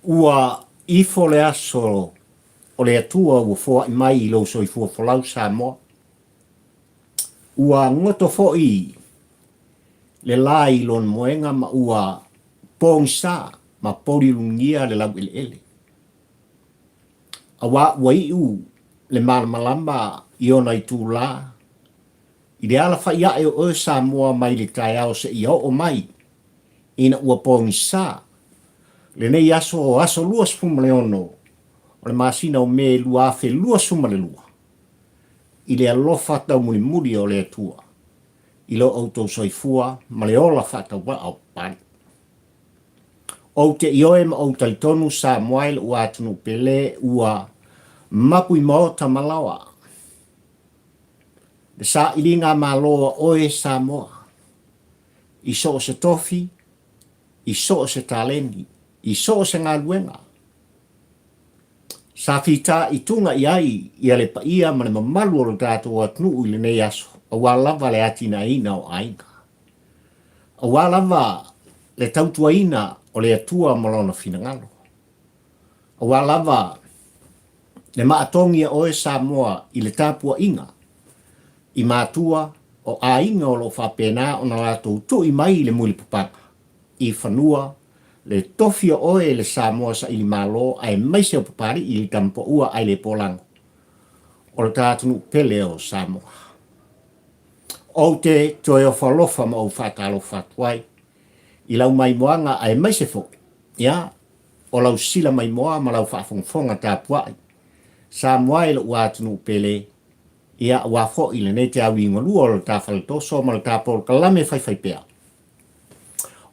Ua ifo le aso o le Atua ua foai mai i lou soifua folau Samoa. Ua goto foi le la i lona moega ma ua pogisa ma poliulugia le laueleele. Aua ua iu le malamalama i ona itulā i le alafai ae o oe Samoa mai le taeao seia oo mai ina ua pogisa lenei aso, aso 26 o le masina o Me 2022, i le alofa taumulimuli o le Atua i lo outou soifua ma le ola faatauvaa o Papalii. Ou te ioe ma ou talitonu Samoa e lou atunuu pele ua mapu i maota ma laoa le sailiga malo a oe Samoa i so o se tofi, i so o se taleni, i so o se galuega sa fitaituga i ai ia le paia ma le mamalu o lo tatou atunuu i lenei aso aua lava le atinaeina o aiga. Aua lava le tautuaina o le Atua ma Lona finagalo. Aua lava le maatogi a oe Samoa i le tapuaiga i matua o aiga o lo o faapena ona latou tui mai i le mulipapaga i fanua le tofi o oe le Samoa saili malo aemaise o Papalii i le Tamapaua ae le Polago o le ta atunuu pele o Samoa. Ou te toe ofo alofa ma ou faatalofa atu ai i lau maimoaga aemaise foi, ia, o lau sila maimoa ma lau faafogafoga tapuai Samoa e lou atunuu pele, ia, aua foi lenei te auigalua o le ta faletoso ma le ta polokalame faifaipea.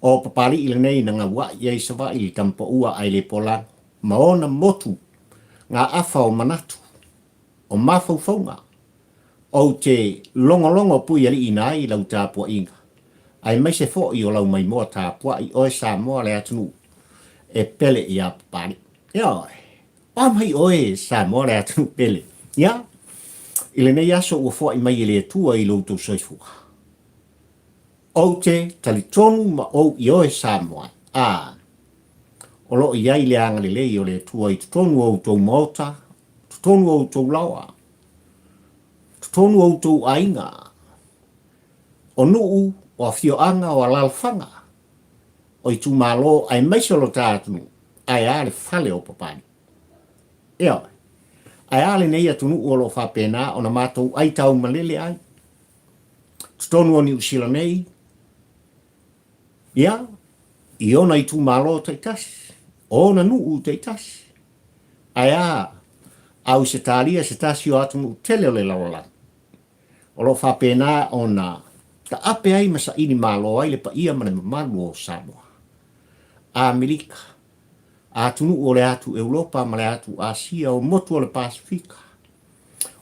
O Papalii lenei na gauai ai Savaii i le Tamapaua ae le Polago ma ona motu ngā afa o manatu, o mafaufauga, Ou te logologo puialiiina ai lau tapuaiga, aemaise foi o lau maimoa tapuai oe Samoa le atunuu e pele iā Papalii. Ioe, o a mai oe Samoa le atunuu pele? Ia, i lenei aso ua foai mai e le Atua i lo outou soifua. Ou te talitonu ma ou ioe Samoa, a, o lo o i ai le agalelei o le Atua i totonu o outou maota, totonu o outou laoa, totonu o outou aiga, o nuu, o afioaga, o alaalafaga, o itumalo aemaise o lo ta atunuu, ae a le fale o Papalii. Ioe. Ae a lenei atunuu o lo o faapena ona matou aitau malele ai totonu o Niu Sila nei, ia, i ona itumalo taitasi, o ona nuu taitasi, Ae a Ausetalia se tasi o atunuu tele o le lalolagi, o lo o faapena ona taape ai ma saili malo ai le paia ma le mamalu o Samoa, Amerika, atunuu o le atu Europa ma le atu Asia, o motu o le Pasefika,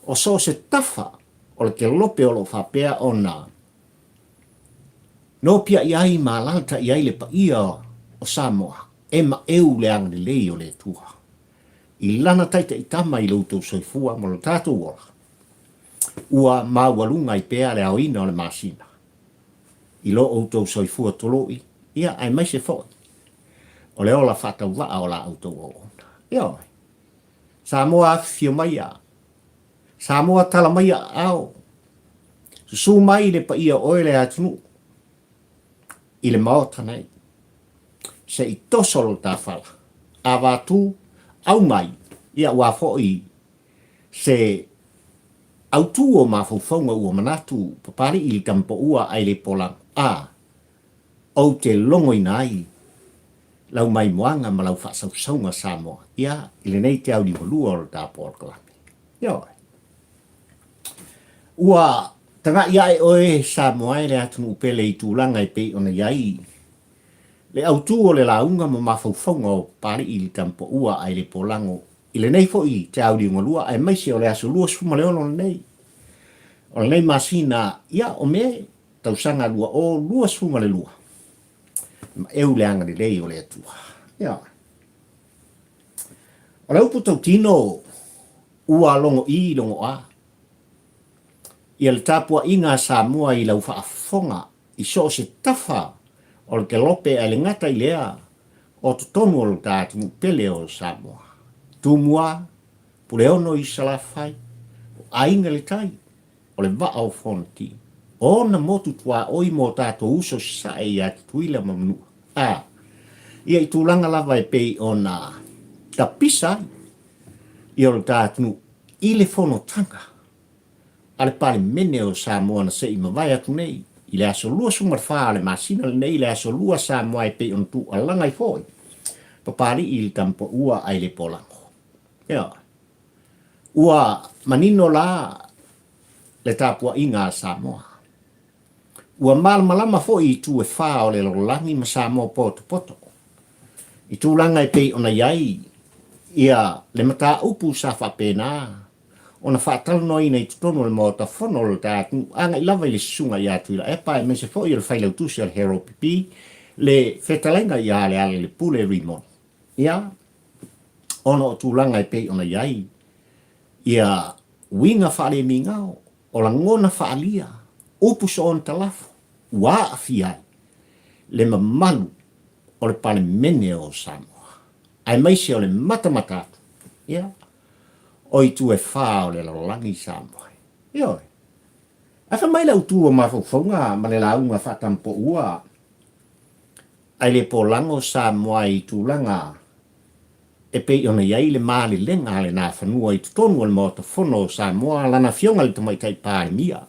o so o se tafa o le kelope o lo o faapea ona nopiai ai ma alaalatai ai le paia o Samoa. E maeu le agalelei o le Atua i Lana taitaitama i lo outou soifua ma lo tatou ola, ua maualuga ai pea le aoina o le masina i lo outou soifua tolo'i, ia, aemaise foi o le ola faatauvaa o la outou auauna. Ioe. Samoa afifio maia, Samoa tala maia aao, susu mai le paia o oe le atunuu i le Maota nei. Se i toso lo ta fala, avatu, au mai, ia aua foi se autu o mafaufauga ua manatu Papalii i le tamapaua ae le polago, a ou te logoina ai lau maimoaga ma lau faasausauga Samoa, ia, i lenei te aulimalua o le ta polokalame. Ioe. Ua taga'i ae oe Samoa e le atunuu pele i tulaga e pei ona i ai le autu o le lauga ma mafaufauga o Papalii i le Tamapaua ae le Polago i lenei foi te auliugalua aemaise o le aso 26 lenei o lenei masina ia o Me tausaga 2022. Maeu le agalelei o le Atua. Ioe. O le upu tautino ua logoʻī logoʻā ia le tapuaiga a Samoa i lau faafofoga i so o se tafa o le kelope ae le gata i lea o totonu o lo ta atunuu pele o Samoa. Tumua, Puleono i Salafai, o Aiga i le Tai, o le Vaa o Fonoti, o ona motu tuaoi mo tatou uso sasae ia Tutuila ma Manua, a ia i tulaga lava e pei ona tapisa ai ia lo ta atunuu i le fonotaga a le Palemene o Samoa na se i mavae atu nei i le aso 24 o le masina lenei i le aso 2 Samoa e pei ona tuualaga ai foi Papalii i le Tamapaua ai le Polago. Ioe. Ua manino la le tapuaiga a Samoa. Ua malamalama foi itu e fa o le lalolagi ma Samoa potopoto i tulaga e pei ona i ai ia le mataupu sa faapena ona faatalanoaina i totonu o le Maota Fono o le atunuu agai lava i le Susuga ia Tuilaepa aemaise foi o le Failautusi a le HRPP, le Fetalaiga ia Lealailepule Rimoni. Ia, ona o tulaga e pei ona i ai ia uiga faalemigao, o lagona faaalia, upu soona talafo, ua aafia ai le mamalu o le Palemene o Samoa, aemaise o le matamata atu, ia, o itu e fa o le lalolagi Samoa. Ioe. Ae fai mai le autu o mafaufauga ma le lauga faatampoua Ae le polago Samoa i tulaga e pei ona i ai le malelega a le Nafanua i totonu o le Maota Fono o Samoa, lana Afioga i le Tamaitai Palemia.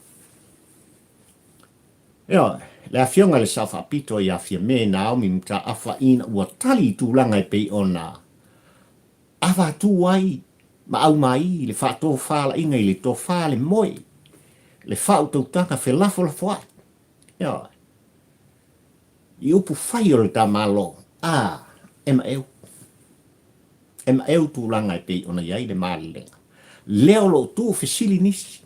Ioe, le Afioga i le Sao Faapito ia Fiame Naomi Mataafa ina ua tali i tulaga e pei ona avatu ai ma aumai le faatofalaiga i le tofa le moe, le faautautaga felafolafoai. Ioe. I upu fai o le ta Malo, a, e maeu. E maeu tulaga e pei ona i ai le malelega. Lea o lo o tuufesili nisi.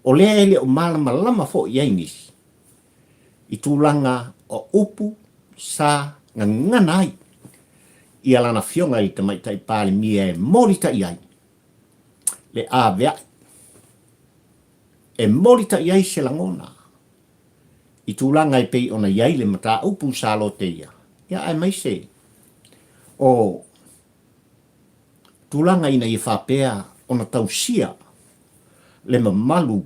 O lea e le o malamalama foi i ai nisi i tulaga o upu sa gagana ai ia lana Afioga i le Tamaitai Palemia e molitai ai le aveai, e molitai ai se lagona i tulaga e pei ona i ai le mataupu sa loteia, ia aemaise o tulaga ina ia faapea ona tausia le mamalu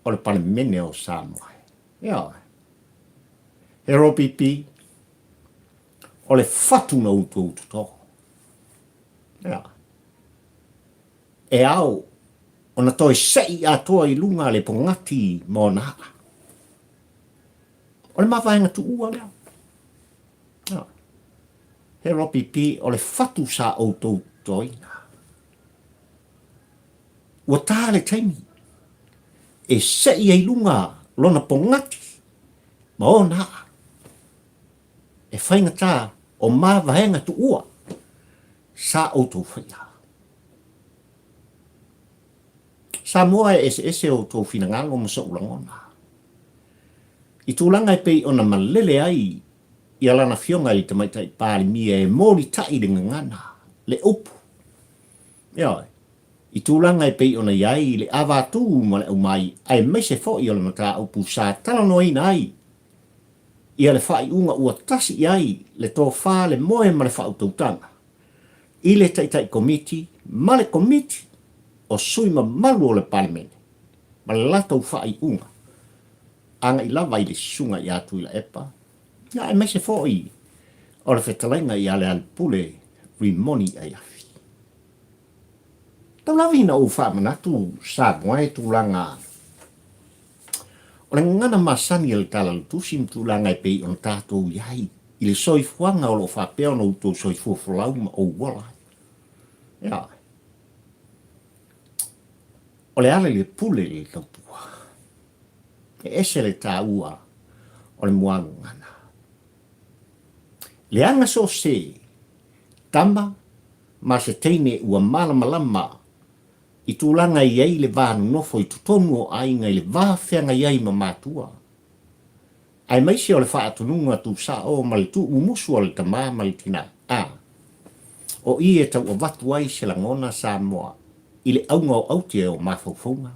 o le Palemene o Samoa. Ioe. He ropipi, o le fatu na outou toto. Ioe. E ao ona toe seʻi atoa i luga le pogati ma ona aʻa. O le mavaega tuua lea. He ropipi o le fatu sa outou totoina. Ua tā le taimi e seʻi ai luga lona pogati ma ona aʻa. E faigata o mavaega tuua sa outou faia. Samoa e eseese outou finagalo ma soʻu lagona. I tulaga e pei ona malele ai ia lana Afioga i le Tamaitai Palemia e molitai le gagana, le upu, ioe, i tulaga e pei ona i ai le avatū ma le aumai aemaise foi o le mataupu sa talanoaina ai ia le faaiuga ua tasi i ai le tofa, le moe ma le faautautaga i le Taitai Komiti ma le Komiti o Sui Mamalu o le Palemene ma le latou faaiuga agai lava i le Susuga ia Tuilaepa, ia aemaise foi o le fetalaiga ia Lealipule Rimoni Aiafi. Tau lava ina ou faamanatu Samoa e tulaga o le gagana masani a le Tala o le Tusi ma tulaga e pei ona tatou i ai i le soifuaga o lo o faapea ona outou soifua folau ma ou ola ai. Ia, o le ala i le pule i le tautua. E ese le taua o le muagagana. Leaga so o se tama ma se teine ua malamalama i tulaga e i ai le va nonofo i totonu o aiga i le va feagai ai ma matua, aemaise o le faatonuga tusao ma le tuumumusu a le tama ma le tina, a o i e tau avatu ai se lagona Samoa i le auga o aute o mafaufauga,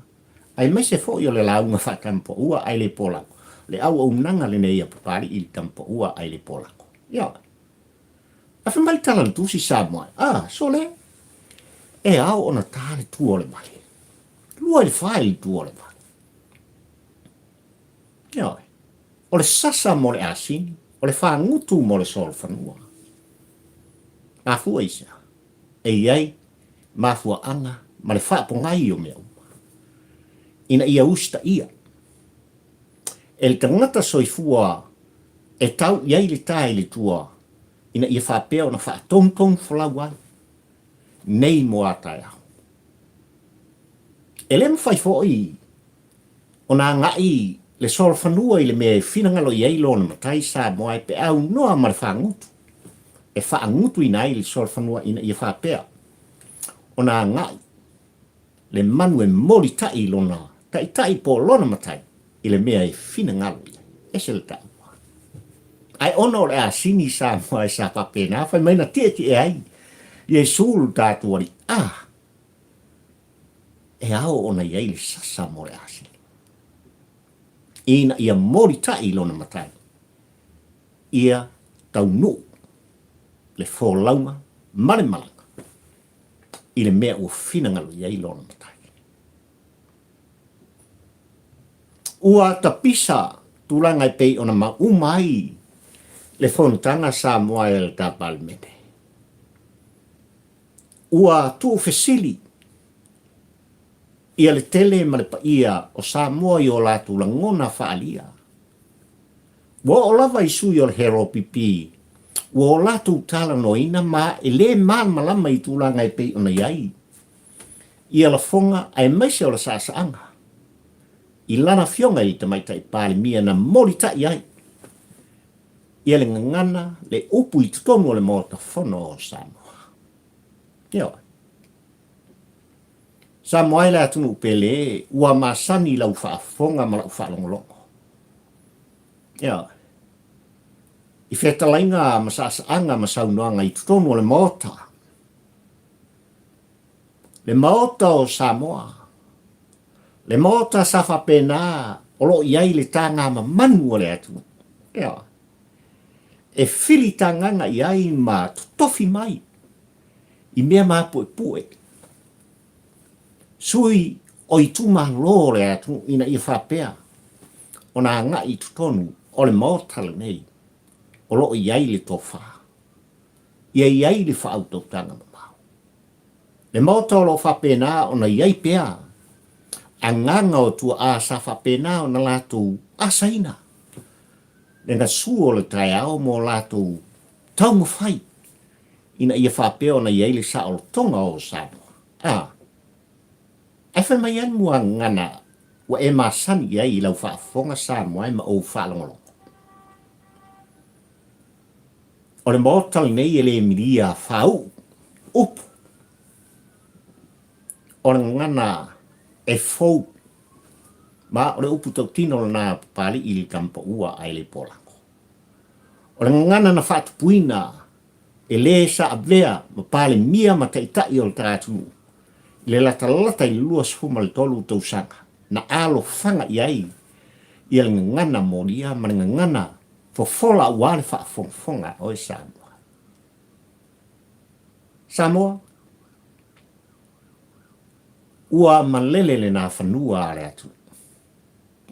aemaise foi o le lauga faatamapaua ae le polago, le auaunaga lenei a Papalii i le tamapaua ae le polago. Ioe. Ae fai mai le tala a le Tusi Samoa, A, sole, e ao ona ta le tua o le vale. 2 i le 4 i le tua o le vale. Ioe. O le sasa mo le asini, o le fāgutu mo le solofanua. Mafua i se a? E i ai mafuaaga ma le faapogai o mea uma, ina ia usitaia e le tagata soifua e tau i ai le ta i le tua ina ia faapea ona faatonutonu folau ai nei mo a taeao. E le mafai foi ona agai le solofanua i le mea e finagalo i ai lona matai Samoa e peaunoa ma le fagutu e faagutuina ai le solofanua ina ia faapea ona agai le manu e molitai i lona taitai po o lona matai i le mea e finagalo i ai. Ese le taua. Ae ona o le asini Samoa e sa faapena, fai mai na tietie ai Iesu lo tatou Alii. Ah! E ao ona i ai le sasa mo le asini, ina ia molitai i lona matai, ia taunuu le folauga ma le malaga i le mea ua finagalo i ai lona matai. Ua tapisa tulaga e pei ona mauma ai le Fonotaga Samoa e le ta Palemene. Ua tuufesili ia le tele ma le paia o Samoa i o latou lagona faaalia. Ua oo lava i sui o le HRPP ua o latou talanoaina ma e le malamalama i tulaga e pei ona i ai ia lafoga aemaise o le saasaaga i lana afioga i le Tamaitai Palemia na molitai ai ia le gagana, le upu i totonu o le Maota Fono o Samoa. Ioe. Samoa e le atunuu pele, ua masani i lau faafofoga ma lau faalogologo. Ioe. I fetalaiga ma saasaaga ma saunoaga i totonu o le Maota, le Maota o Samoa, le Maota sa faapena o lo o i ai le tagamamanu o le atunuu. Ioe. E filitagaga i ai ma totofi mai i mea mapuepue sui o itumalo o le atunuu ina ia faapea ona agai i totonu o le Maota lenei o lo o i ai le tofa, ia i ai le faautautaga mamao. Le Maota o lo o faapena ona i ai pea agaga o tuaa sa faapena ona latou asaina le gasu o le taeao mo latou taumafai ina ia faapea ona i ai le saolotoga o Samoa. A, ae fai mai lava le muagagana ua e masani i ai i lau faafofoga Samoa e ma ou faalogologo. O le Maota lenei e le milia faauu upu. O le gagana e fou ma o le upu tautino lena a Papalii i le Tamapaua ae le Polago. O le gagana na faatupuina e le sa avea ma Palemia ma Taitai o le ta atunuu i le latalata i le 23 tausaga na alofaga i ai ia le gagana molia ma le gagana fofola aua le faafogafoga a oe Samoa. Samoa, ua malele lena fanua a le atunuu.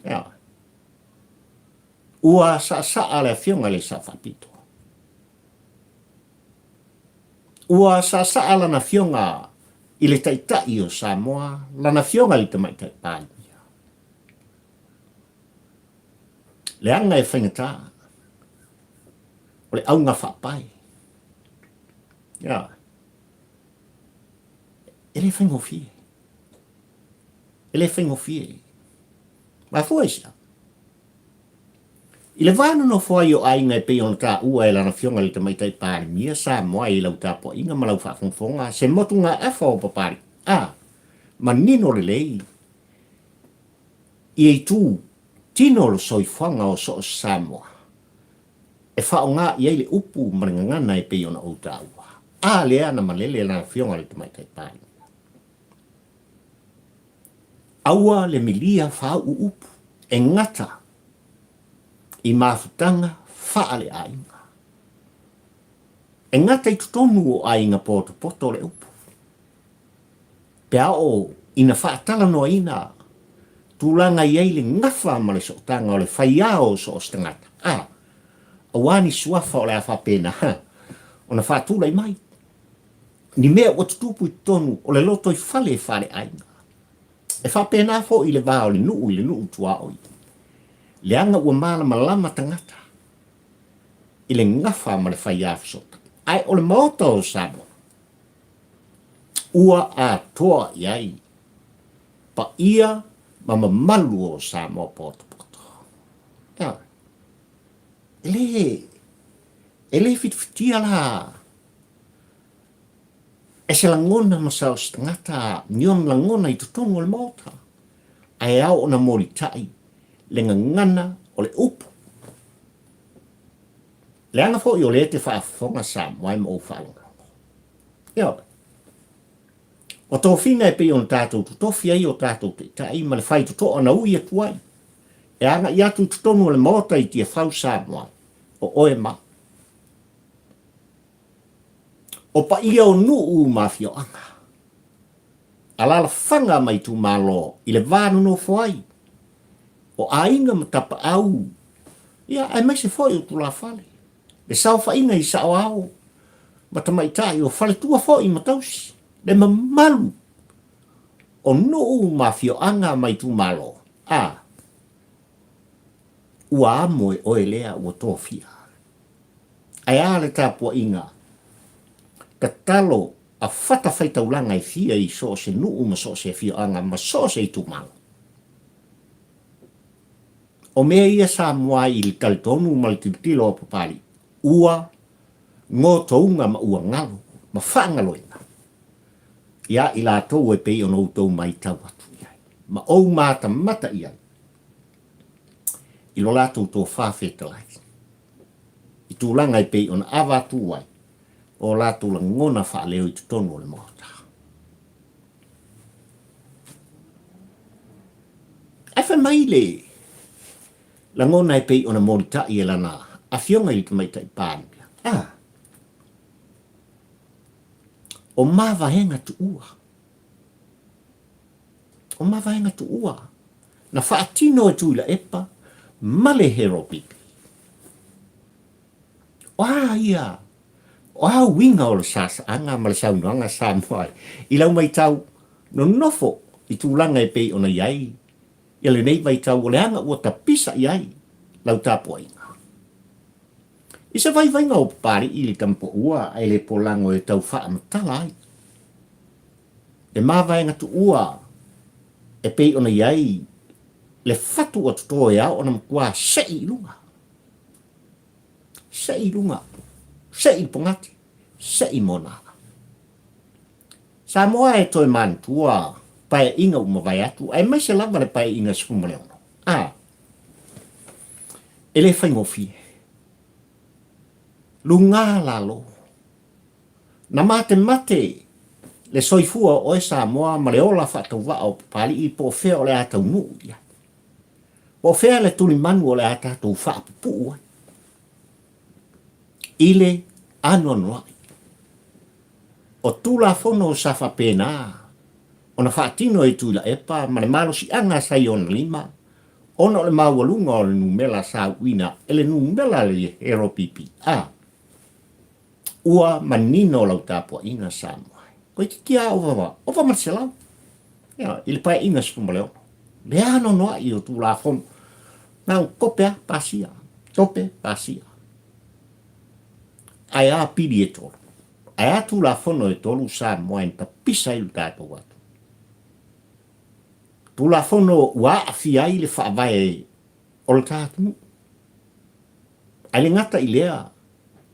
Ioe. Ua saasaa le afioga i le Sao Faapito. Ua saasaa lana afioga i le Taitai o Samoa, lana afioga i le Tamaitai Palemia. Leaga e faigata, o le auga faapae. Ioe. E le faigofie. E le faigofie. Mafua i se a? I le va nonofo ai o aiga e pei ona taua e lana Afioga i le Tamaitai Palemia Samoa i lau tapuaiga ma lau faafogafoga se motugaafa o Papalii, a manino lelei ia itu tino o le soifuaga o so o se Samoa e faaaoga i ai le upu ma le gagana e pei ona ou taua. A lea na malele lana Afioga i le Tamaitai Palemia. Aua le milia faauu upu e gata i mafutaga faaleaiga. E gata i totonu o aiga potopoto le upu. Pe a oo ina faatalanoaina tulaga i ai le gafa ma le sootaga o le faiao o so o se tagata, a, aua ni suafa o le a faapena ona faatulai mai, ni mea ua tutupu i totonu o le lotoifale faaleaiga. E faapena foi i le va o le nuu i le nuu tuaoi, leaga ua malamalama tagata i le gafa ma le faiā fesootaiga. Ae o le Maota o Samoa, ua atoa i ai paia ma mamalu o Samoa potopoto. Ioe. E le, e le fitifitia la e se lagona ma sa o se tagata ni ona lagona i totonu o le Maota, ae ao ona molitai le gagana o le upu. Leaga foi o lea e te faafofoga Samoa e ma ou faalogologo. Ioe. O tofiga e pei ona tatou totofi ai o tatou taitai ma le faitotoa na ui atu ai e agai atu i totonu o le Maota i Tiafau Samoa, o oe ma au. O paia o nuu ma afioaga, alaalafaga ma itumalo i le va nonofo ai, o aiga ma tapaau, ia, aemaise foi o tulafale, le saofaiga i saoao ma tamaitai o faletua foi ma tausi, le mamalu o nuu ma afioaga ma itumalo, a, ua amo e oe lea ua tofia. Ae a le tapuaiga tatalo a fatafaitaulaga e fia i so o se nuu ma so o se afioaga ma so o se itumalo? O mea ia Samoa i le talitonu ma le tilotilo a Papalii, ua gotouga ma ua galo ma faagaloina ia i latou e pei ona outou maitau atu i ai ma ou matamata i ai i lo latou tofa fetalai i tulaga e pei ona ava atu ai o latou lagona faaleo i totonu o le Maota. Ae fai mai le lagona e pei ona molitai e lana Afioga i le Tamaitai Palemia, a, o mavaega tuua, o mavaega tuua na faatino e Tuilaepa ma le Heropipi. O a ia, o a uiga o le sasaaga ma le saunoaga Samoa i lau maitau nonofo i tulaga e pei ona i ai ia lenei vaitau o leaga ua tapisa i ai lau tapuaiga. I se vaivaiga o Papalii i le tamapoua ae le polago e tau faamatala ai le mavaega tuua e pei ona i ai le fatu ua toto e ao ona matua sei i luga. Sei i luga, sei i le pogati, sei i moana. Samoa e toe manatua paeaiga ua mavae atu aemaise lava le paeaiga 16. A, e le faigofie. Luga lalo. Na matemate le soifua o oe Samoa ma le ola faatauvaa o Papalii po o fea o le a taunuu i ai. Po o fea le tulimanu o le a tatou faapupuu ai i le anoanoai o Tulafono sa faapena ona faatino e Tuilaepa ma le malosiaga sa i ona lima ona o le maualuga o le numela sa uina e le numela le LPPA. Ua manino lau tapuaiga Samoa. Toeitiiti lava ova, ova ma le 100. Ia, i le paeaiga 16. Le anoanoai o Tulafono. Na o tope lava, pasia. Tope, pasia. Ae a pili e tolu? Ae a Tulafono e tolu Samoa e na tapisa ai lo tatou atunuu? Tulafono ua aafia ai le faavae o le ta atunuu. Ae le gata i lea,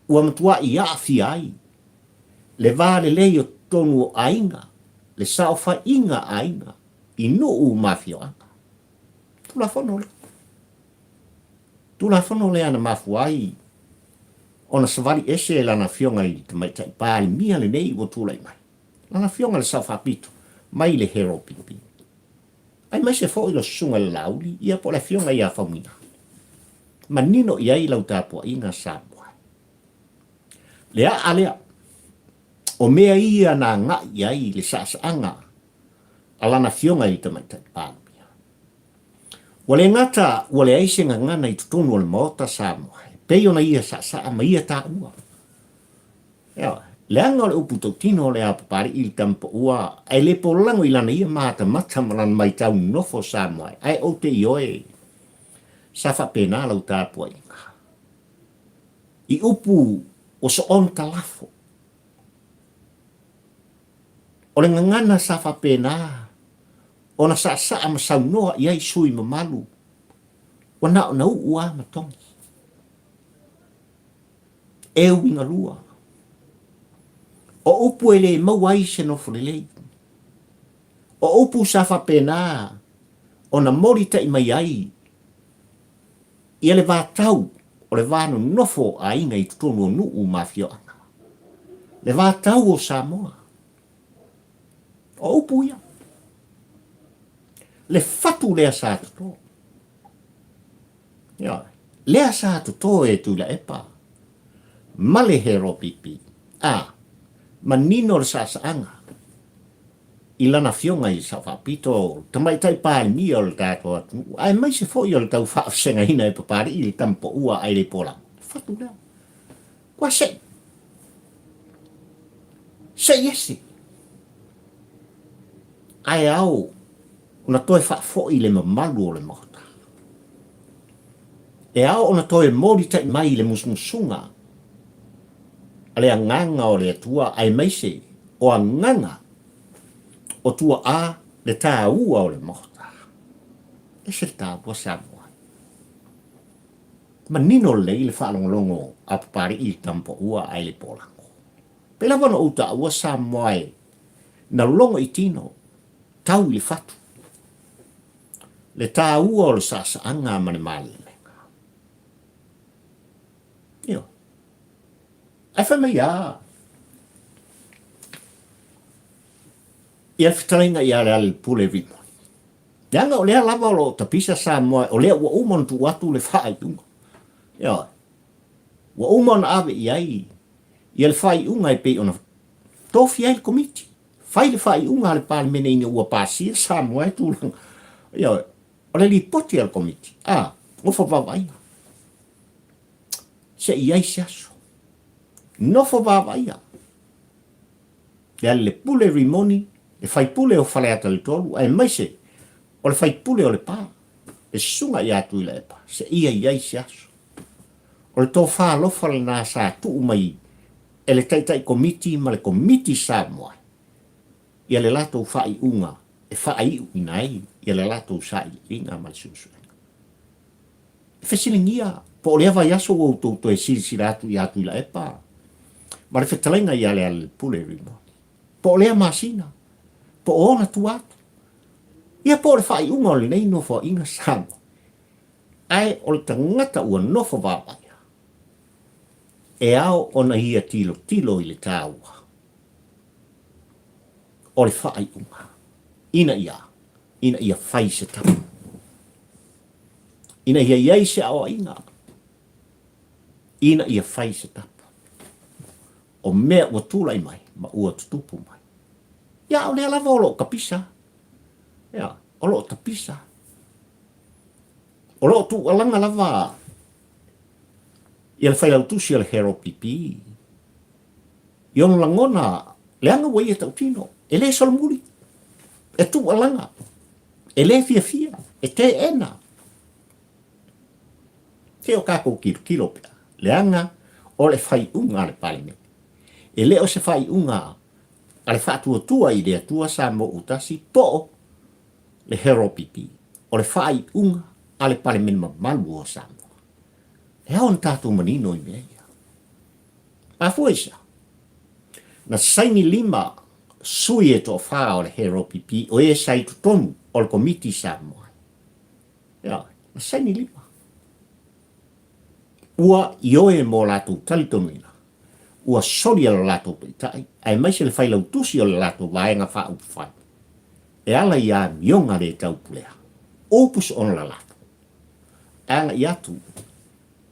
ua matuai aafia ai le va lelei o totonu o aiga, le saofaiga a aiga i nuu ma afioaga. Tulafono lea. Tulafono lea na mafua ai ona savali ese lana afioga i le Tamaitai Palemia lenei ua tulai mai, lana afioga i le Sao Faapito mai le Hero Pipi, aemaise foi le Susuga i le Laauli, ia po o le afioga ia Faumuina. Manino i ai lau tapuaiga Samoa. Le a'a lea, o mea ia na aga'i i ai le sa'asa'aga a lana afioga i le Tamaitai Palemia. Ua le gata ua leai se gagana i totonu o le Maota Samoa e pei ona ia sa'asa'a ma ia taua. Ioe, leaga o le upu tautino o le ao Papali'i i le tama paua ae le polago i lana ia matamata ma lana maitau nofo Samoa ae ou te ioe sa faapena lau tapuaiga. I upu ua soona talafo. O le gagana sa faapena ona saasaa ma saunoa i ai sui mamalu ua na ona uu lava ma togi. E uigalua. O upu e le maua ai se nofo lelei. O upu sa faapena ona molitai mai ai ia le vatau o le va nonofo o aiga i totonu o nuu ma afioaga. Le vatau o Samoa. O upu ia. Le fatu lea sa toto. Ioe. Lea sa toto e Tuilaepa ma le Heropipi. A, manino le saasaaga i lana afioga i le Sao Faapito, le Tamaitai Palemia o le tatou atunuu, aemaise foi o le tau faavasegaina e Papalii le tama paua a Aileipola. Fatu lea. Ua sei. Sei ese. Ae ao ona toe faafoi le mamalu o le Maota. E ao ona toe molitai mai le musumusuga a le Agaga o le Atua aemaise o agaga o tuaa le taua o le Maota. Ese le taua Samoa. Manino lelei le faalogologo a Papali'i i le tama paua ae le polago. Pei lava ona ou taua Samoa e na logo i tino, tau i le fatu. Le taua o le saasaaga ma le malelega. Ioe. Ae fai mai a ia le fetalaiga ia Lealailepule Rimoni. Leaga o lea lava o lo o tapisa Samoa o lea ua uma ona tuu atu le faaiuga. Ioe. Ua uma ona ave i ai ia le faaiuga e pei ona tofi ai le Komiti. Fai le faaiuga a le Palemene ina ua pasia Samoa e tulaga. Ioe. O le lipoti a le Komiti, a, nofo vaavaaia. Se i ai se aso. Nofo vaavaaia. Lealailepule Rimoni, le faipule o Faleata le 3, aemaise o le faipule o Lepa, le susuga ia Tuilaepa, seia i ai se aso. O le tofa alofa lena sa tuu mai e le Taitai Komiti ma le Komiti Samoa ia le latou faaiuga e faaiuina ai ia le latou sailiiliga ma le suesuega. E fesiligia po o lea vaiaso ua outou toe silasila atu ia Tuilaepa ma le fetalaiga ia Lealailepule Rimoni, po o lea masina, po o ona tua atu, ia po o le faaiuga o lenei Nofoaiga Samoa. Ae o le tagata ua nofo vaavaaia, e ao ona ia tilotilo i le taua o le faaiuga ina ia, ina ia fai se tapu, ina ia i ai se aoaiga, ina ia fai se tapu o mea ua tulai mai ma ua tutupu mai. Ia, o lea lava o lo o tapisa. Ia, o lo o tapisa. O lo o tuualaga lava ia le failautusi o le HRPP i ona lagona leaga ua ia tautino, e le solomuli, e tuualaga, e le fiafia, e teena. Se o tatou tilotilo pea, leaga o le faaiuga a le Palemene. E le o se faaiuga a le Faatuatua i le Atua Samoa ua tasi po o le HRPP, o le faaiuga a le Palemene mamalu o Samoa. E ao ona tatou manino i mea ia. Mafua i sea? Na saini lima sui e toafa o le HRPP o e sa i totonu o le Komiti Samoa. Ioe, na saini lima. Ua ioe mo latou talitonuina, ua soli e lo latou taitai, aemaise le failautusi o le latou vaega faaupufai, e ala i amioga le taupulea, upu soona lalafo, e agai atu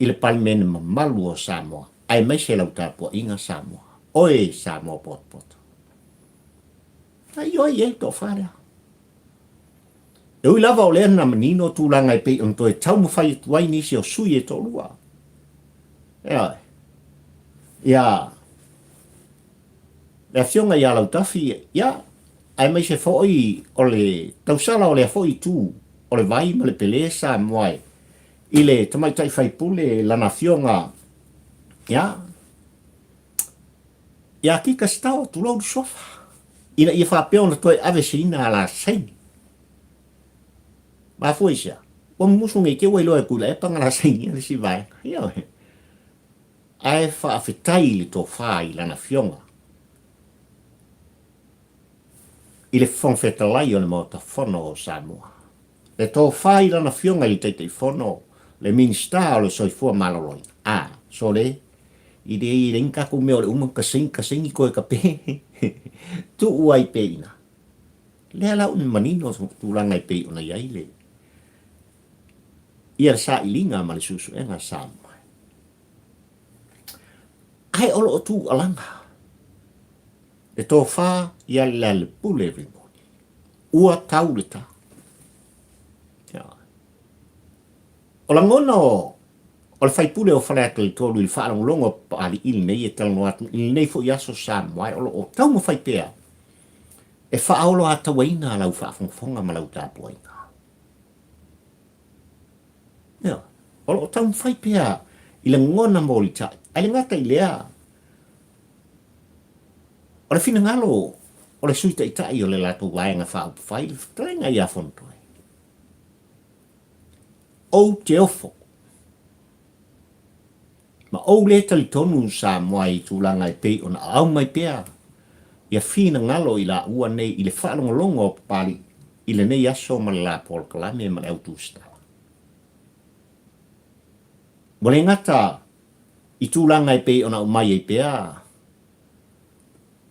i le Palemene mamalu o Samoa. Aemaise lau tapuaiga Samoa. Oe Samoa potopoto. Na ioe i ai le toafa lea. E ui lava o lea na manino tulaga e pei ona toe taumafai atu ai nisi o sui e toalua. Ioe. Ia, le afioga ia Lautafi, ia, aemaise foi o le tausala o lea foi itu o le vai ma le pele Samoa e i le tamaitai faipule lana afioga ia, ia Kika Sitao, tulou le suafa, ina ia faapea ona toe aveseina a la saini. Mafua i sea, ua mumusu nei te ua iloa e Tuilaepa na la sainia le isi vaega. Ioe. Ae faafetai i le tofa i lana afioga i le Fofoga Fetalai o le Maota Fono o Samoa. Le tofa i lana afioga i le Taitaifono, le Minisita o le Soifua Maloloina. A, sole, i le i leai ni tatou mea o le uma ka saini, ka saini toe ka pe. Tuu ai pea i ina. Lea la ua manino tulaga e pei ona i ai le ia le sailiga ma le suesuega a Samoa. Ae o lo o tuualaga le tofa ia Lealailepule Rimoni. Ua tau le ta. O lagona o o le faipule o Faleata 3 i le faalogologo a Papalii lenei e talanoa atu i lenei foi aso Samoa o lo o taumafai pea e faaoloatauaina lau faafogafoga ma lau tapuaiga. Ioe, o lo o taumafai pea i lagona molitai, ae le gata i lea, o le finagalo o le Sui Taitai o le latou Vaega Faaupufai, le fetalaiga ia Fonotoe, Ou te ofo Ma ou le talitonu Samoa i tulaga e pei ona aumai pea ia finagalo i laua nei i le faalogologo a Papalii i lenei aso ma le la polokalame ma le au tusitala. Ua le gata i tulaga e pei ona aumai ai pea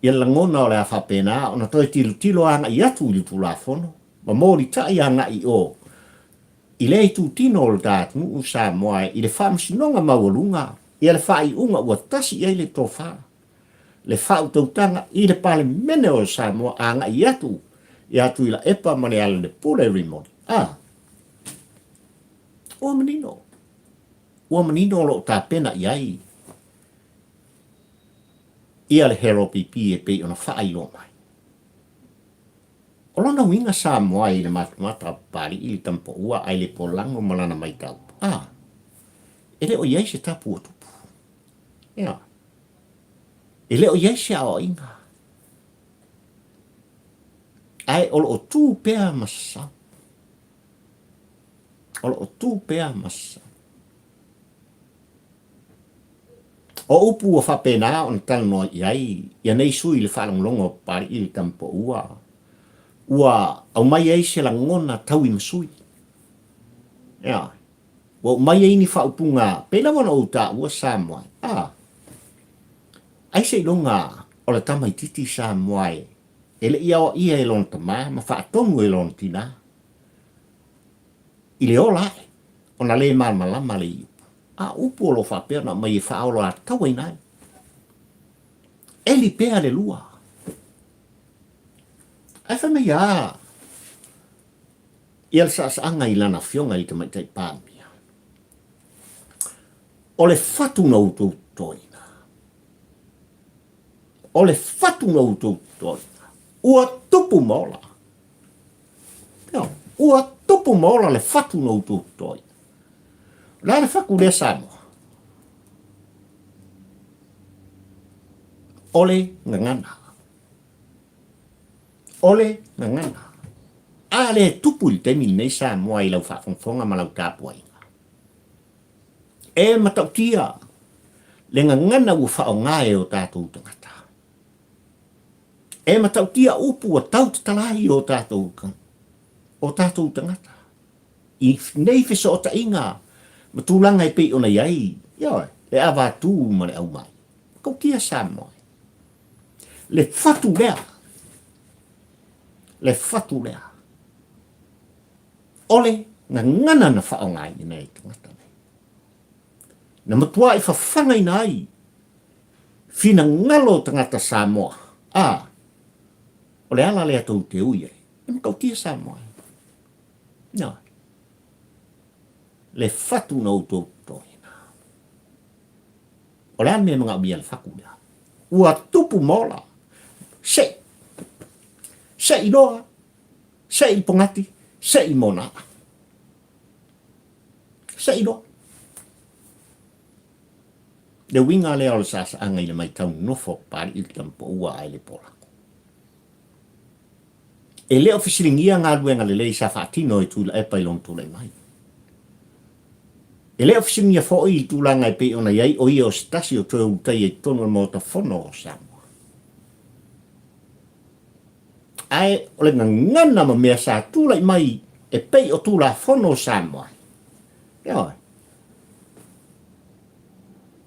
ia lagona o le a faapena ona toe tilotilo agai atu i le Tulafono ma molitai agai i o I lea itutino o le ta atunuu Samoa i le faamasinoga maualuga ia le faaiuga ua tasi i ai le tofa, le faautautaga i le Palemene o Samoa agai atu ia Tuilaepa ma Lealailepule Rimoni. A. Ua manino. Ua manino o lo o tapena i ai ia le HLPP e pei ona faailoa mai. O lona uiga Samoa i le matamata a Papalii le tamapaua ae le polago ma lana maitau, a, e le o i ai se tapu ua tupu. Ea, e le o i ai se aoaiga. Ae o lo o tu pea ma sasau. O lo o tu pea ma sasau. O upu ua faapena ona talanoa i ai ia nei sui i le faalogologo a Papalii i le tamapaua, ua aumai ai se lagona tauimasui. Ea, ua aumai ai ni faaupuga pei lava ona ou taua Samoa, a, ai seiloga o le tamaititi Samoa e le i aoaia e lona tama ma faatonu e lona tinā i le ola ae ona le malamalama le i upu. A upu o lo o faapea ona aumai e faaoloatauaina ai. Eli pea le lua. Ae fai mai a ia le saasaaga i lana afioga i le Tamaitai Palemia. O le fatu na outou totoina. O le fatu na outou totoina. Ua tupu ma ola. Ua tupu ma ola le fatu na outou totoina. O le a le fatu lea Samoa? O le gagana. O le gagana. A le tupu i le taimi lenei Samoa i lau faafogafoga ma lau tapuaiga. E matautia le gagana ua faaaoga e o tatou tagata. E matautia upu ua tau tatala ai o tatou, o tatou tagata. I nei fesootaiga ma tulaga e pei ona i ai, ioe, le avatū ma le aumai. Matautia Samoa. Le fatu lea, le fatu lea, o le gagana na faaaogaina e tagata nei. Na matuai fafagaina ai finagalo o tagata Samoa, a, o le ala lea tou te ui ai, e matautia Samoa. Ioe. Le fatu na outou totoina. O le a le mea e manaomia e le fatu lea? Ua tupu ma ola. Sei. Sei loa. Sei i pogati. Sei i monaa. Sei loa. Le uiga lea o le saasaaga i le matau nofo a Papalii i le Tamapoua ae le Polako. E le o fesiligia galuega lelei sa faatino e Tuilaepa i lona tulai mai. E le o fesiligia foi i tulaga e pei ona i ai o ia o se tasi o toe ulutaia i totonu o le Maota Fono o Samoa. Ae o le gagana ma mea sa tulai mai e pei o Tulafono o Samoa, ioe,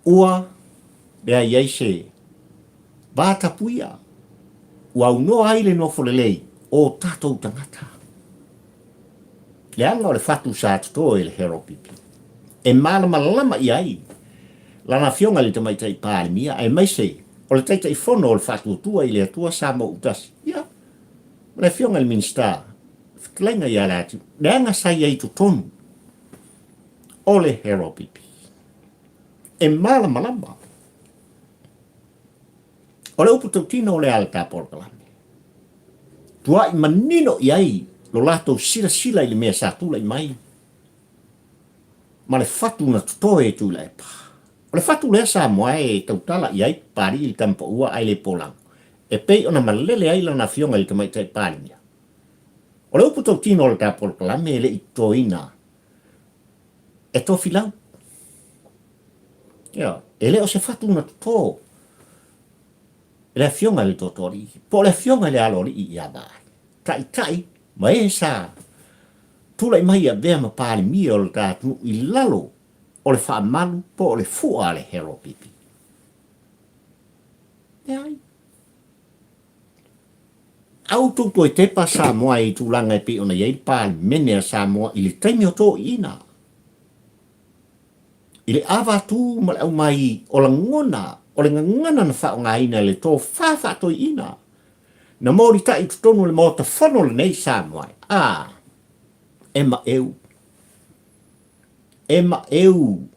Ua leai ai se va tapuia, ua aunoa ai le nofo lelei o tatou tagata. Leaga o le fatu sa toto e le Heropipi e malamalama i ai lana afioga i le Tamaitai Palemia aemaise o le Taitaifono o le Faatuatua i le Atua Samoa Utasi, ia, ma le afioga i le Minisita Fetalaiga ia Leatiu, leaga sa i ai i totonu o le Heropipi. E malamalama. O le upu tautino o le ala ta polokalame. Tuai manino i ai lo latou silasila i le mea sa tulai mai ma le fatu na totoe e Tuilaepa. O le fatu lea Samoa e tautala i ai Papalii i le Tamapaua ae le Polago, e pei ona malele ai lana afioga i le Tamaitai Palemia. O le upu tautino o le ta polokalame e le i totoina e Tofilau. Ia, e le o se fatu na toto e le afioga i le Totoalii, po o le afioga i le Aloalii ia Vaai, taitai ma e sa tulai mai e avea ma Palemia o le ta atunuu i lalo o le faamalu po o le fua a le Heropipi. Leai. A outou toe tepa Samoa i tulaga e pei ona i ai le Palemene a Samoa i le taimi o toeaiina, i le avatū ma le aumai o lagona o le gagana na faaaogaina e le tofa faatoeaina na molitai i totonu o le Maota Fono lenei Samoa, a, e maeu, e maeu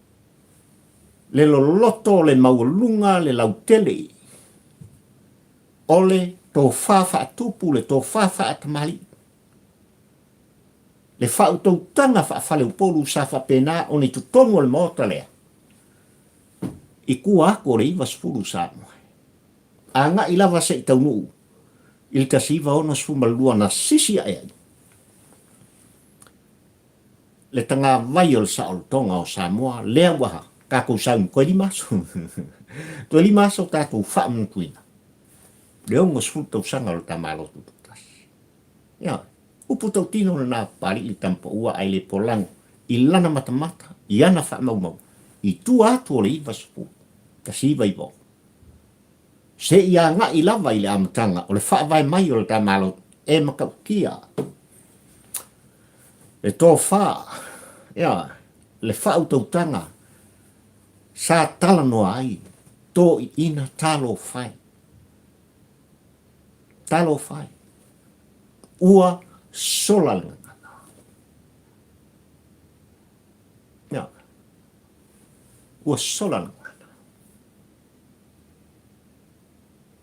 le loloto, le maualuga, le lautele o le tofa faatupu, le tofa faatamalii, le faautautaga faafaleupolu sa faapena ona i totonu o le Maota lea, i tua atu o le 90 Samoa. Agai lava se i taunuu i le 1962 na sisi ae ai le tagavai o le saolotoga o Samoa lea ua tatou sauni toe lima aso. Toe lima aso tatou faamanatuina le 60 tausaga o le ta Malo Tutoatasi. Ia, upu tautino lena Papalii le Tamapaua ae le polago i lana matamata, i ana faamaumauga, i tua atu o le 90, 1996. Seia agai lava i le amataga o le faavae mai o le ta Malo e matautia le tofa, ia, le faautautaga sa talanoa ai, toiina talofa e, talofa e, ua sola le gagana. Ia, ua sola le gagana.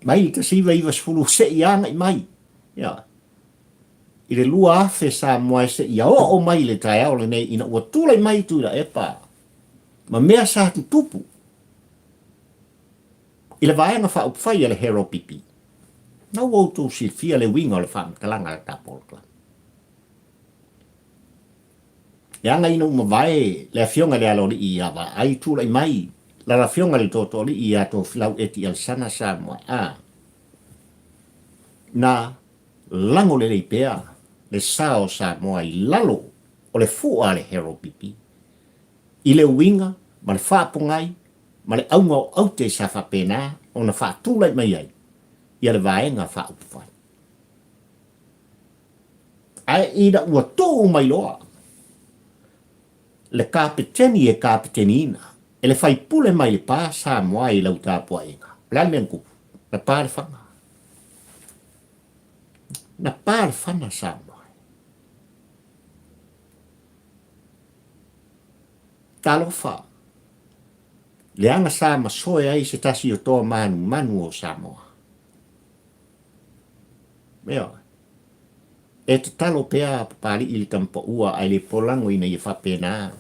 Mai le 1990 seia agai mai, ia, i le 2000 Samoa e seia oo mai i le taeao lenei ina ua tulai mai Tuilaepa ma mea sa tutupu i le Vaega Faaupufai a le Heropipi. Na ua outou silafia le uiga o le faamatalaga a le ta polokalame. Leaga ina ua mavae le afioga i le Aloalii ia Vaai, tulai mai lana afioga i le Tootooalii ia Tofilau Eti Alesana Samoa, a na lago lelei pea le sa o Samoa i lalo o le fua a le Heropipi, i le uiga ma le faapogai ma le auga o aute sa faapena ona faatulai mai ai ia le Vaega Faaupufai. Ae ina ua tuu mai loa le kapeteni e kapeteniina e le faipule mai le pa Samoa i lau tapuaiga. O le a le mea na tupu? Na pa le fana. Na pa le fana Samoa. Talofa, leaga sa masoe ai se tasi o toa manumanu o Samoa. Ioe. E tatalo pea a Papali'i i le tamapaua ae le polago ina ia faapena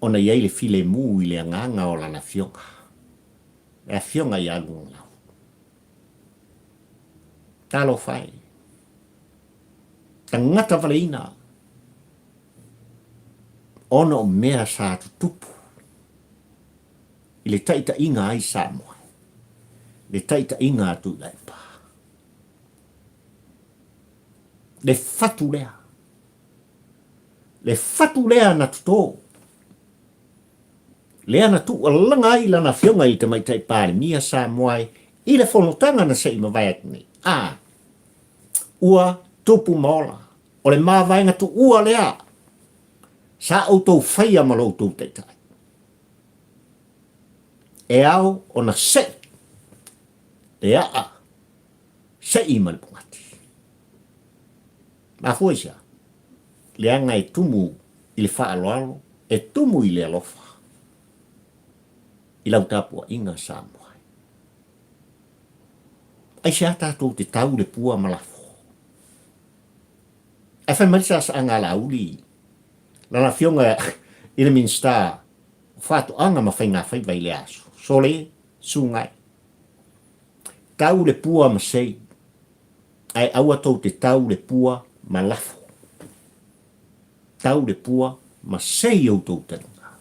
ona i ai le filemu i le agaga o lana afioga, le afioga ia Lugalau. Talofa e! Tagata valeina ona o mea sa tutupu i le taitaiga ai Samoa, le taitaiga a Tuilaepa. Le fatu lea, le fatu lea na toto, lea na tuualaga ai lana afioga i le Tamaitai Palemia Samoa i le fonotaga na se i mavae atu nei. A, ua tupu ma ola, o le mavaega tuua lea sa outou faia ma lo outou taitai. E ao ona sei le aa sei ma le pogati. Mafua i se a? Leaga e tumu i le faaaloalo, e tumu i le alofa i lau tapuaiga Samoa. Aisea tatou te tau le pua ma lafo? Ae fai mai le saasaaga a Laauli, lana afioga i le Minisita o Faatoaga ma Faigafaiva i lea aso, Sole, sugai, tau le pua ma sei, ae aua tou te tau le pua ma lafo. Tau le pua ma sei outou taliga,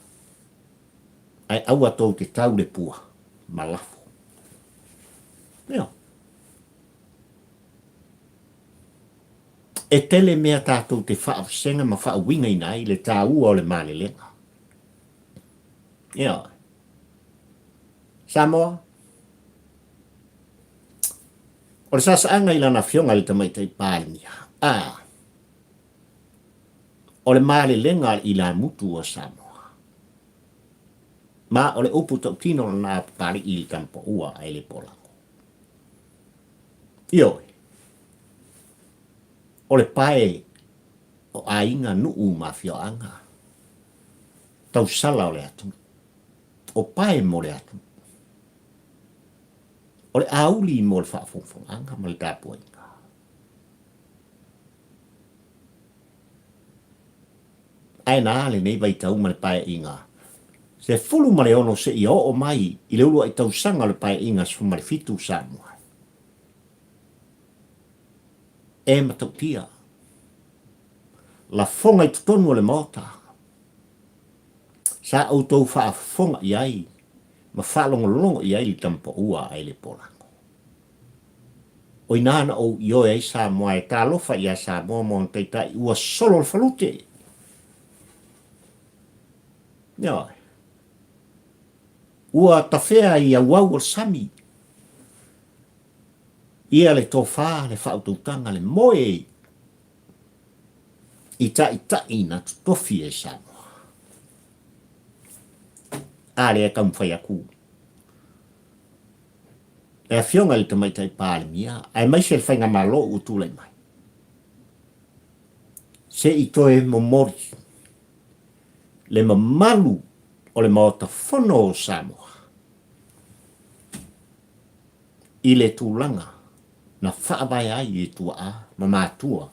ae aua tou te tau le pua ma lafo. Ioe. E tele mea tatou te faavasega ma faauigaina ai le taua o le malelega. Ioe. Samoa, o le sasaaga i lana afioga i le Tamaitai Palemia, a, o le malelega a le ilamutu a Samoa. Ma o le upu tautino lena a Papalii i le tamapaua ae le polago. Ioe, o le pae o aiga, nuu ma afioaga, tausala o le atunuu, o pae mo le atunuu, o le auli mo le faafogafogaaga ma le tapuaiga. Ae na lenei vaitau ma le paeaiga 16 seia oo mai i le uluai tausaga o le paeaiga 17 Samoa. E matautia lafoga i totonu o le Maota sa outou faafofoga i ai ma faalogologo i ai le tamapaua a Elepolango. O ina na ou ioe ai Samoa e talofa ia Samoa ma ona taitai ua solo le falute. Ioe. Ua tafea i auau o le sami. Ia le tofa, le faautautaga, le moe i taitai na totofi e Samoa. A lea e taumafai atu le Afioga i le Tamaitai Palemia aemaise le Faigamalo ua tulai mai, se i toe momoli le mamalu o le Maota Fono o Samoa i le tulaga na faavae ai e tuaa ma matua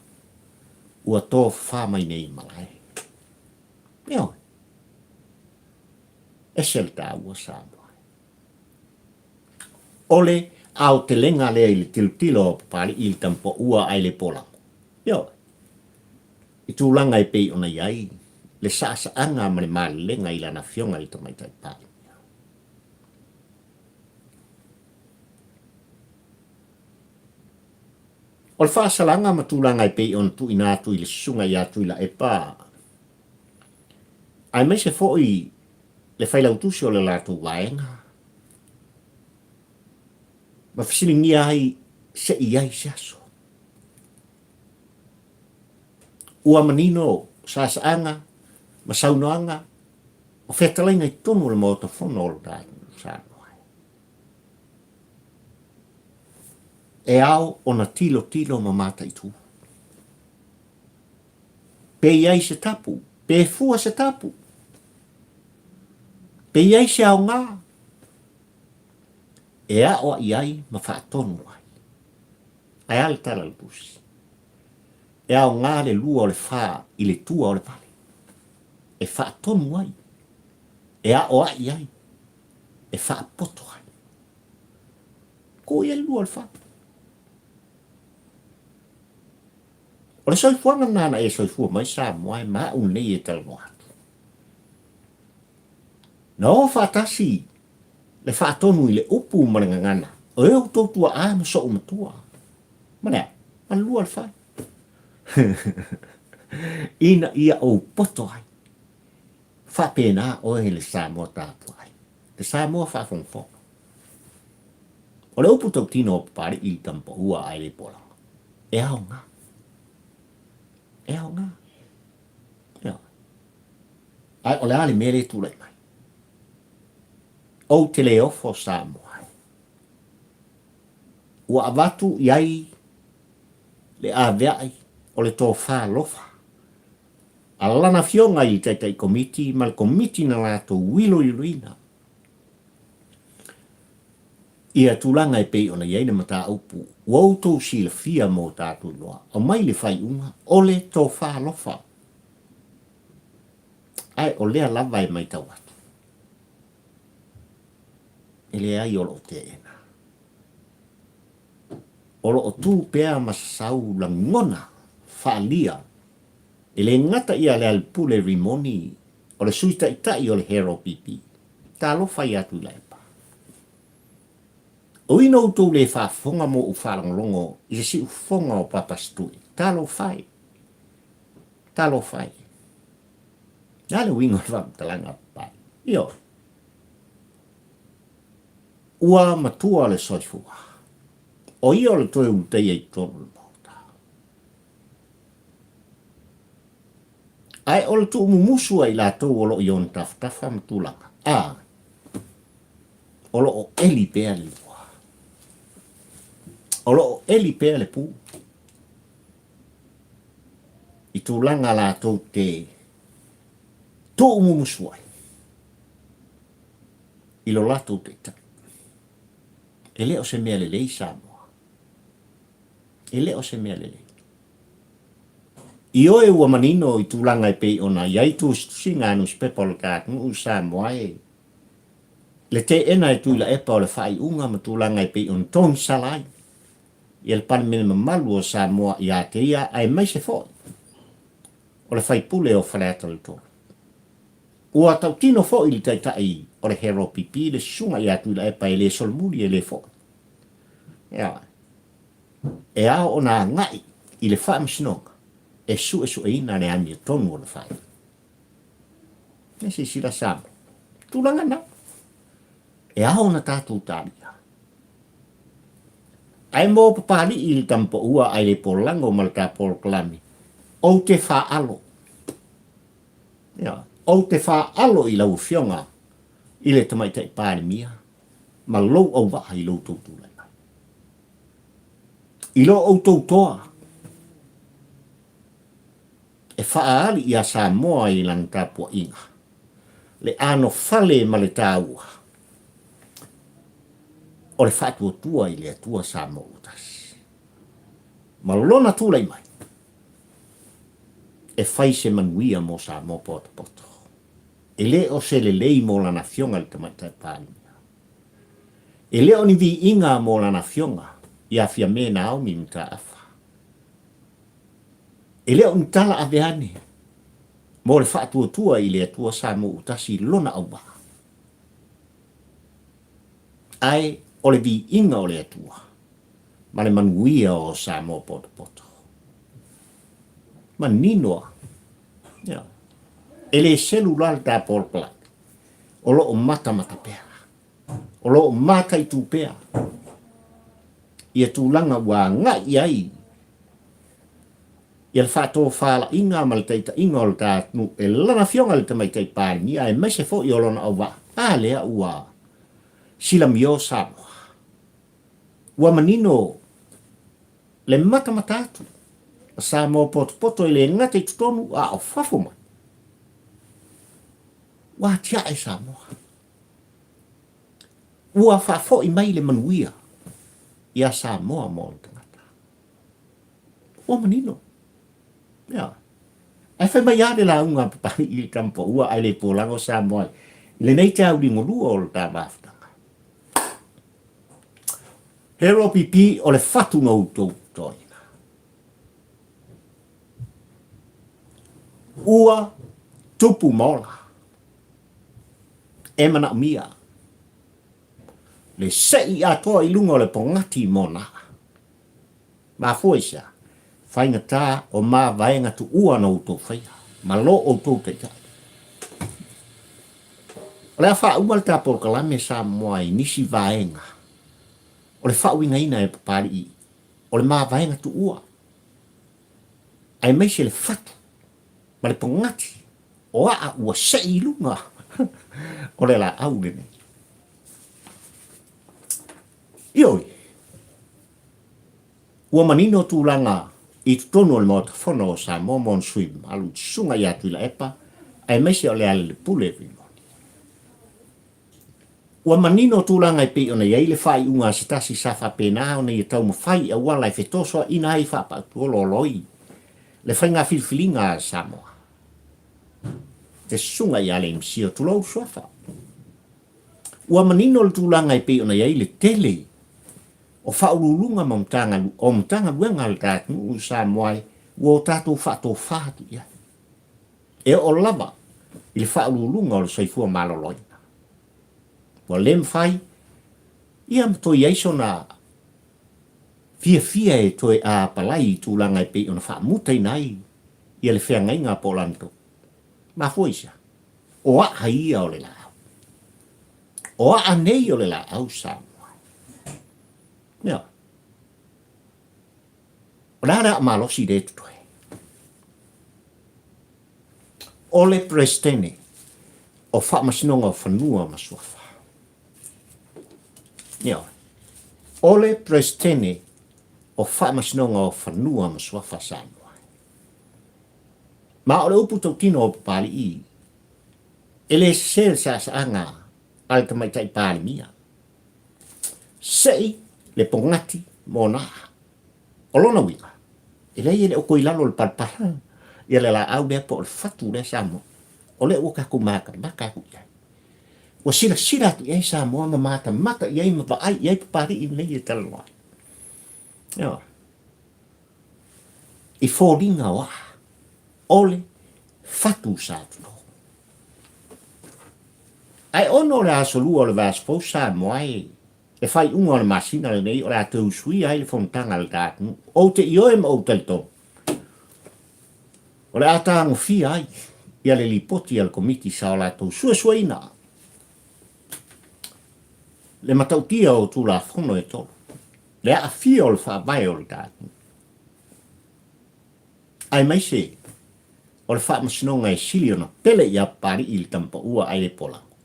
ua tofafa mai nei i malae. Ioe. Ese le taua Samoa. O le aotelega lea i le tilotilo a Papali'i i le tamapaua ae le polago. Ioe. I tulaga e pei ona i ai le saasaaga ma le malelega i lana afioga i le Tamaitai Palemia. O le faasalaga ma tulaga e pei ona tuuina atu i le susuga ia Tuilaepa, aemaise foi le failautusi o le latou vaega, ma fesiligia ai se i ai se aso. Ua manino saasaaga ma saunoaga o fetalaiga i totonu o le Maota Fono o le tatou. atu Samoa e. E ao ona tilotilo ma mataitu. Pe i ai se tapu, pe fua se tapu, pe i ai se aoga e aoaʻi ai ma faatonu ai. Ae a le tala a le Tusi? E aoga le lua o le fā i le tua o le vale, e faatonu ai, e aoaʻi ai, e faapoto ai. Kū i ai le lua o le fā. O le soifuaga lena na e soifua mai Samoa e ma au nei e talanoa atu. Na o faatasi le faatonu i le upu ma le gagana, o e outou tua'a ma so'u matua. Ma le a? Ma le lua o le fā. Ina ia ou poto ai. Faapena oe le Samoa tapuai. Le Samoa faafogafoga. O le upu tautino o Papali'i i le tamapaua ae le polaga, e aoga. E aoga. Ioe. Ae o le a le mea lea e tulai mai? Ou te le ofo Samoa e. Ua avatu i ai le avea'i o le tofa alofa a lana afioga i le Taitai Komiti ma le Komiti na latou iloiloina ia tulaga e pei ona i ai le mataupu ua outou silafia mo tatou iloa. Aumai le faaiuga o le tofa alofa. Ae o lea lava e matau atu, e leai o lo o teena. O lo o tu pea ma sasau lagona faaalia e le gata ia Lealpule Rimoni o le Sui Taitai o le Hero PP. Talofa ia Tuilaepa. O ina outou le faafofoga mo ou faalogologo i se siufofoga o Papasitui. Talofa e. Talofa e. Le a le uiga o le faamatalaga a Papai? Ioe. Ua matua le soifua. O ia o le toe ulutaia i totonu o le Maota. Ae o le tuumumusu a i latou o lo o i ona tafatafa ma tulaga, a, o lo o eli pea le lua. O lo o eli pea le pū i tulaga latou te tuumumusu ai i lo latou taitai. E le o se mea lelei Samoa. E le o se mea lelei. Ioe ua manino i tulaga e pei ona i ai tusitusiga a nusipepa o le ta atunuu Samoa e le teena e Tuilaepa o le faaiuga ma tulaga e pei ona togisala ai ia le Palemene mamalu o Samoa ia te ia aemaise foi o le faipule o Faleata le 3. Ua tautino foi le taitai o le Hero PP le susuga ia Tuilaepa e le solomuli e le foi. Ioe. E ao ona agai i le Faamasinoga e suesueina le amiotonu o le faaiuga. E silasila Samoa, tulaga na, e ao ona tatou talia. Ae mo Papali'i i le tamapaua ae le polago ma le ta polokalame, ou te faalo. Ioe, ou te faalo i lau Afioga i le Tamaitai Palemia ma lou auvaa i lo outou tulai mai. I lo outou toa e faaali iā Samoa i lana tapuaiga, le anofale ma le taua o le faatuatua i le Atua Samoa ua tasi. Ma lona tulai mai e fai se manuia mo Samoa potopoto. E le o se lelei mo lana afioga i le Tamaitai Palemia. E le o ni viiga mo lana afioga ia Fiame Naomi Mataafa. E le o ni tala ave ane mo le faatuatua i le Atua Samoa ua tasi lona auvaa. Ae o le viiga o le Atua ma le manuia o Samoa potopoto. Manino a. Ioe. E le selu la le ta polokalame. O lo o matamata pea. O lo o mataitu pea ia tulaga ua agai i ai ia le faatofalaiga ma le taitaiga o le ta atunuu e lana Afioga i le Tamaitai Palemia aemaise foi o lona auvaa. A lea ua. Silamio Samoa. Ua manino le matamata atu a Samoa potopoto e le gata i totonu a o fafo mai. Ua atiae Samoa. Ua faafoi mai le manuia ia Samoa ma ona tagata. Ua manino. Ia. Ae fai mai lava le lauga a Papalii i le tama paua ae le polago Samoa i lenei taulingolua o le ta mafutaga. He ropipi o le fatu na outou totoina. Ua tupu ma ola. E manaomia le se'i atoa i luga o le pogati mo na. Mafua i se a? Faigata o mavaega tuua na outou faia ma lo outou taitai. O le a faauma le ta polokalame Samoa i nisi vaega o le faauigaina e Papalii o le mavaega tuua aemaise le fatu ma le pogati o aa ua sei i luga o le laau lenei. Ioe, ua manino tulaga i totonu o le Maota Fono o Samoa mo ona sui mamalu i Susuga ia Tuilaepa aemaise o Lealailepule Rimoni. Ua manino tulaga e pei ona i ai le faaiuga a se tasi sa faapena ona ia taumafai i auala e fetosoaina ai faapautuolooloi le faiga filifiliga a Samoa. Te Susuga ia Aleimsio, tulou suafa. Ua manino le tulaga e pei ona i ai le tele o faauluuluga ma o Matagaluega a le ta atunuu i Samoa e ua o tatou faatofa atu i ai. E oo lava i le faauluuluga o le soifua maloloina. Ua le mafai ia ma toe i ai sona fiafia e toe apalai i tulaga e pei ona faamutaina ai ia le feagaiga po o lana tofi. Mafua i se a? O aa ia o le laau. O aa nei o le laau Samoa. Ioe. O le a le aa malosi lea e totoe? O le Peresetene o Faamasinoga o Fanua ma Suafa. Ioe. O le Peresetene o Faamasinoga o Fanua ma Suafa Samoa. Ma o le upu tautino o Papalii, e le sese le saasaaga a le tamaitai Palemia. Sei le pogati mo na. O lona uiga, e leai e le o toe i lalo o le palapala ia le laau lea po o le fatu lea Samoa. O lea ua tatou matamata atu i ai. Ua silasila atu i ai Samoa ma matamata i ai ma vaai i ai Papalii lenei e talanoa ai. Ioe. I foliga o aa, o le fatu sa toto. Ae ono o le aso lua o le vaiaso fou Samoa e le faaiuga o le masina lenei o le a toe usuia ai le fonotaga a le ta atunuu. Ou te ioe ma ou talitonu, o le a tagofia ai ia le lipoti a le Komiti sa o latou suesueina le matautia o Tulafono e tolu. Le aafia o le faavae o le ta atunuu, aemaise o le faamasinoga e sili ona pele ia Papalii i le tamapaua ae le polago,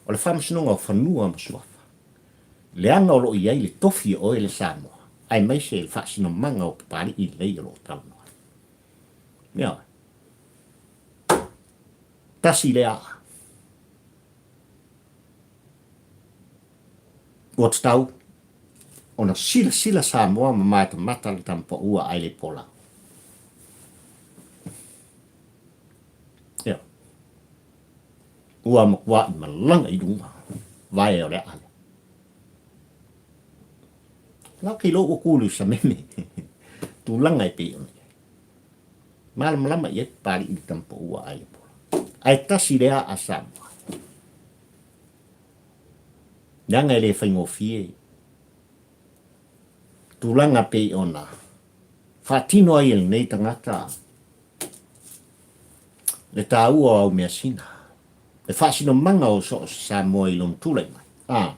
o le faamasinoga o fanua ma suafa, leaga o lo o i ai le tofi o oe le Samoa, aemaise le faasinomaga o Papalii lelei o lo o talanoa ai. Ioe. Tasi lea aa. Ua tatau ona silasila Samoa ma matamata le tamapaua ae le pola. Ioe. Ua matua'i malaga i luga vae o le a'a lea. La ke iloa ua ku i le sameme tulaga e pei ona i ai. Malamalama i ai Papalii i le tamapaua ae le pola. Ae tasi lea a'a Samoa. Leaga e le faigofie tulaga pei ona faatino ai e lenei tagata le taua o au measina, le faasinomaga o so o se Samoa i lona tulai mai. A,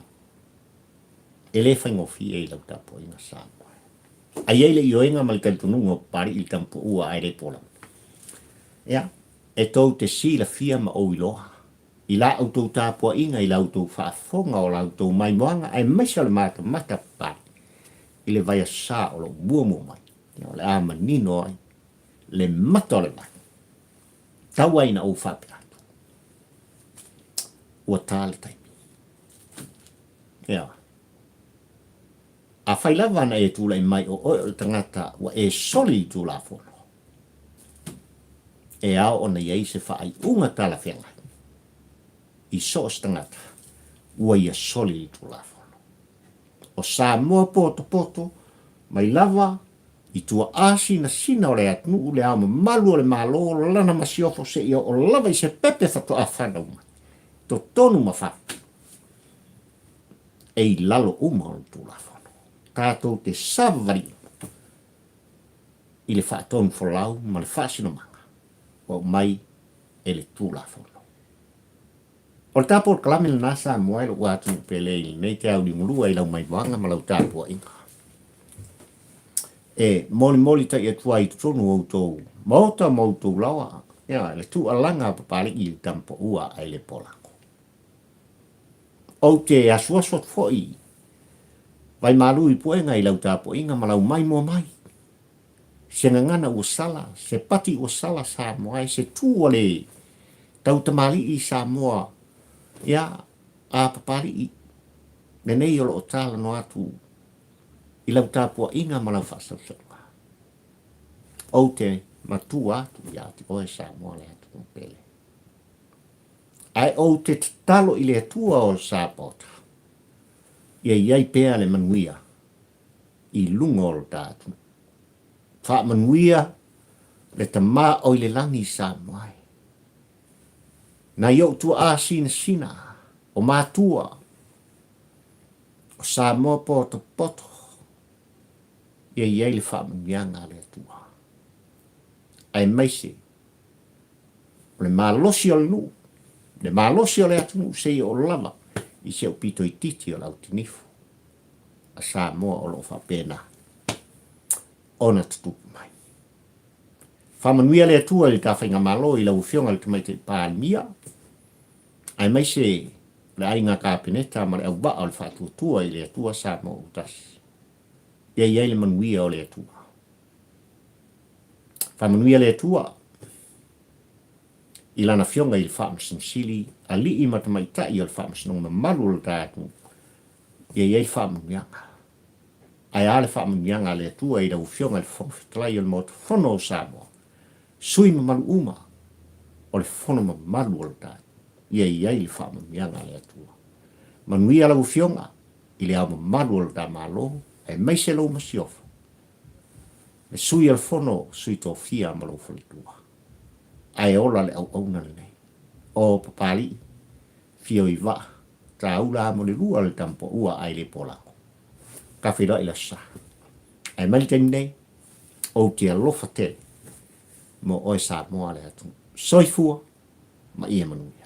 e le faigofie i lau tapuaiga Samoa. A i ai le ioega ma le talitonuga o Papalii i le tamapuua ae le pola. Ia, e tou te silafia ma ou iloa. I la outou tapuaiga, i la outou faafofoga o la outou maimoaga, aemaise o le matamata papale i le vaiaso sa o lo o muamua mai, ia o le a manino ai le mata o le vai. Tau ai ina ou faapea atu, ua ta le taimi. Ioe. Afai lava na e tulai mai o oe o le tagata ua e soli i Tulafono, e ao ona i ai se faaiuga talafeagai i so o se tagata ua ia soli i le Tulafono. O Samoa potopoto mai lava i tuaa sinasina o le atunuu, le ao mamalu o le Malo, lana masiofo seia oo lava i se pepe faatoa fanau mai, totonu ma fafo, e i lalo uma o le Tulafono. Tatou te savavali uma i le faatonufolau ma le faasinomaga ua aumai e le Tulafono. O le ta polokalame lena Samoa e lou atunuu pele i lenei te auliugalua i lau maimoaga ma lau tapuaiga. E molimoli tai atu ai i totonu o outou maota ma outou laoa, ia, le tuualaga a Papalii i le tama paua a le Polako. Ou te asuasu atu foi Vaimalu i puega i lau tapuaiga ma lau maimoa mai. Se gagana ua sala, se pati ua sala Samoa e, se tu ua le tau tamalii Samoa, ia, a Papalii, lenei o lo o talanoa atu i lau tapuaiga ma lau faasausauga. Ou te matua atu ia te oe Samoa le atunuu pele. Ae ou te tatalo i le Atua o Sapaota, ia i ai pea le manuia i luga o lo ta atunuu. Faamanuia le Tama o i le lagi i Samoa e. Nai ou tuaa sinasina, o matua, o Samoa potopoto, ia i ai le faamanuiaga a le Atua. Aemaise o le malosi o le nuu, le malosi o le atunuu seia oo lava i si ou pito itiiti o le autinifu a Samoa o lo o faapena ona tutupu mai. Faamanuia le Atua i le ta faigamalo i lau Afioga i le Tamaitai Palemia, aemaise le Aiga Kapeneta ma le auvaa o le Faatuatua i le Atua Samoa ua Tasi. Ia i ai le manuia o le Atua. Faamanuia le Atua i Lana Afioga i le Faamasino Sili, alii ma tamaitai o le Faamasinoga mamalu o lo ta atunuu, ia i ai le faamanuiaga. Ae a le faamanuiaga a le Atua i lau Afioga i le Fofoga Fetalai o le Maota Fono o Samoa, sui mamalu uma o le Fono mamalu o lo ta atunuu, ia i ai le faamanuiaga a le Atua. Manuia lau Afioga i le Ao mamalu o lo ta Malo, aemaise lou Masiofo, le Sui o le Fono, Sui Tofia ma lou faletua. Ae ola le auauna lenei. O Papalii, fio i vaa, taula amo le lua le tamapaua ae le polako. Ka feiloai le aso sa. Ae mai le taimi nei, ou te alofa tele mo oe Samoa le atunuu. Soifua ma ia manuia.